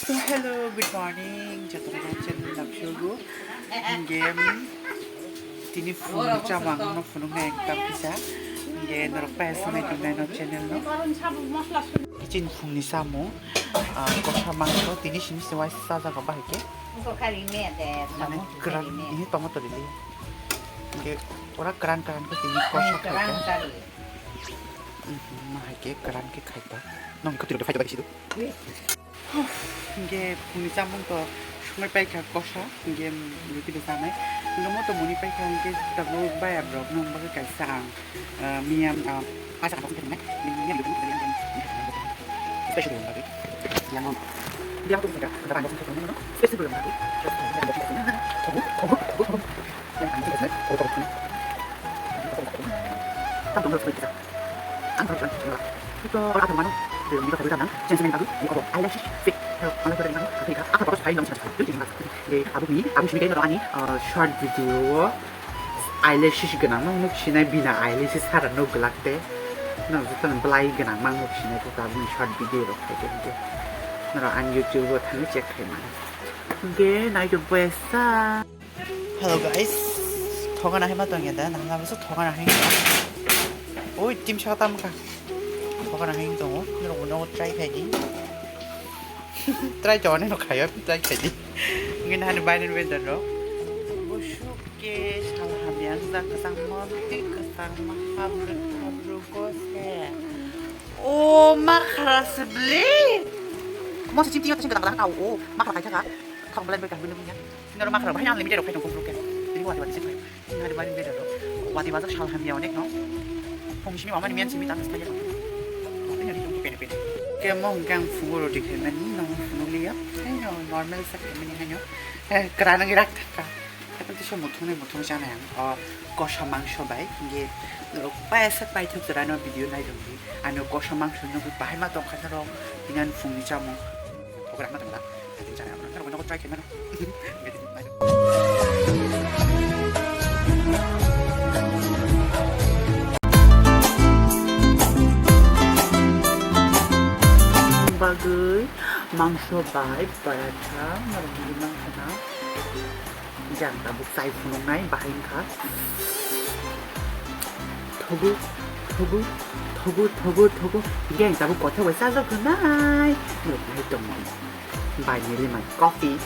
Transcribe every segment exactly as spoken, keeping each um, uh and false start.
So, hello, good morning. Jotono channel napsugo. Game tini phunukni chamang no phunuknai ekta kisa. Game norok paya sanai tongnai no channel no. Kitchen phungni samung, ah, kosa mangso tini simi se wai sajak bahai ke. Mane kran ini tomato lili. Game ora kran kran ke tini kosa khai ke. Mhm, mahai ke kran ke khai ta. Nong kutri ke khai ta kisi tu. Hingke phungni chamung to songwi paikha kosa, hingke ruti bo chanai. Hingke moto moni paikha, hingke tabuk baya borok nung bagwi kaisa ang, ah, miyam, ah, paisa kata songwi tongmani, miyam ruti special room bagwi. Yang on. Dia tu kita, ada banyak songwi tongmani, special room bagwi. Tam tong terus kita. Ang terus kita. Itu orang apa mana? Dia minta satu jam, jangan semain bagus. Di obo, eyelashes fake. Hello, mana pada mana? Kita apa terus hari nang semain. Itu jadi mas. Jadi, abu ni, abu sini kayak ani, eh, short video. Eyelashes ganang, nang nuk sinai bina eyelashes sara nuk gelak te. Nang juta nang belai ganang, mang nuk sinai tu abu ni short video rok kayak gitu. Nara an YouTube wo thani check kayak mana. Oke, naik ke biasa. Hello guys, thogana hai ma tongya da, nahla bwswk thogana hai wngkha. Oi, team saka tam wngkha. Thogana hai wng tongo, norok bo nogo try khai di. Try to ani no khayo, try khai di. Ngin hani bainani weather ro. Bwswk ke sal hamya wngkha, kwchangma twi kwchangma, habrwk habrwk go se. O makhra se bli. Mo se chimti yo ta sing kwdang kwdang ka o makhra khai thaka. Thok belai bai kahwi nungya. Noro makhra bahai unlimited rok khai tong kufru ke. Ini wati wati sing khai. Ini hari bari beda do. Wati wajak sal hamya onek no. Phung simi mama ni mian simi tatas thaya. Ini hari tong pene pene. Ke mo hingke ang phungo roti khai mani nang phungo liya. Hai no normal sa khai mani hai no. Eh, kra nang irak thaka. Hai pati so muthung nai muthung chana yang. O kosa mangso bai. Hingke norok paisa paithok jora no video nai dong. Ano kosa mangso no bahai ma tong kha norok. Inan phung ni chamung. Program ma tong da. Try khe mano. Bagwi mangso bai paratha norok bagwi mangkhana. Jang tabuk chai phunuknai bahai wngkha. Thugu, thugu, thugu, thugu, thugu. Hingke ang tabuk kothok bai chajak rwnai. Nuknai tongmani. Bai nili mai coffee.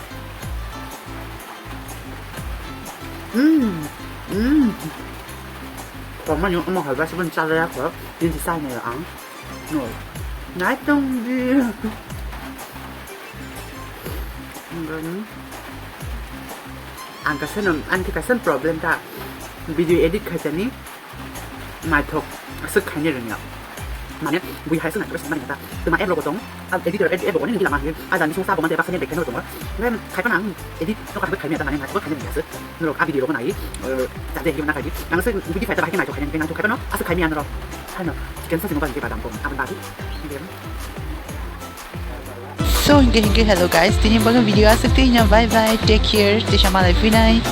Mm, mm. Korma yung omo halba sibun chalaya ko. Din si sai na ang. No. Nai tong di. Ang kaisa no, ang kaisa problem ta. Video edit khaisani. Naithok aswk khaini rwngya. Mane bui hai swk naithok swk mani ta. Tuma app rogo tong. Ab editor app rogo ni lama hi. Ajani sung sabo mante baksa ni bekhe no tong. Ngai khaipa nang edit no khabe khaini ta mane naithok khaini rwngya swk. Norok a video rogo nai. Jade hi na khaidi. Nang swk video khaita bakhe naithok khaini nang khaipa no. Aswk khaini anro. Hai no. Chicken sauce mo ba ni badam ko. Abang bagi. So, hingke, hingke, hello guys, tini bagwi video aswk twi no, bye bye, take care, tisa malai phinai.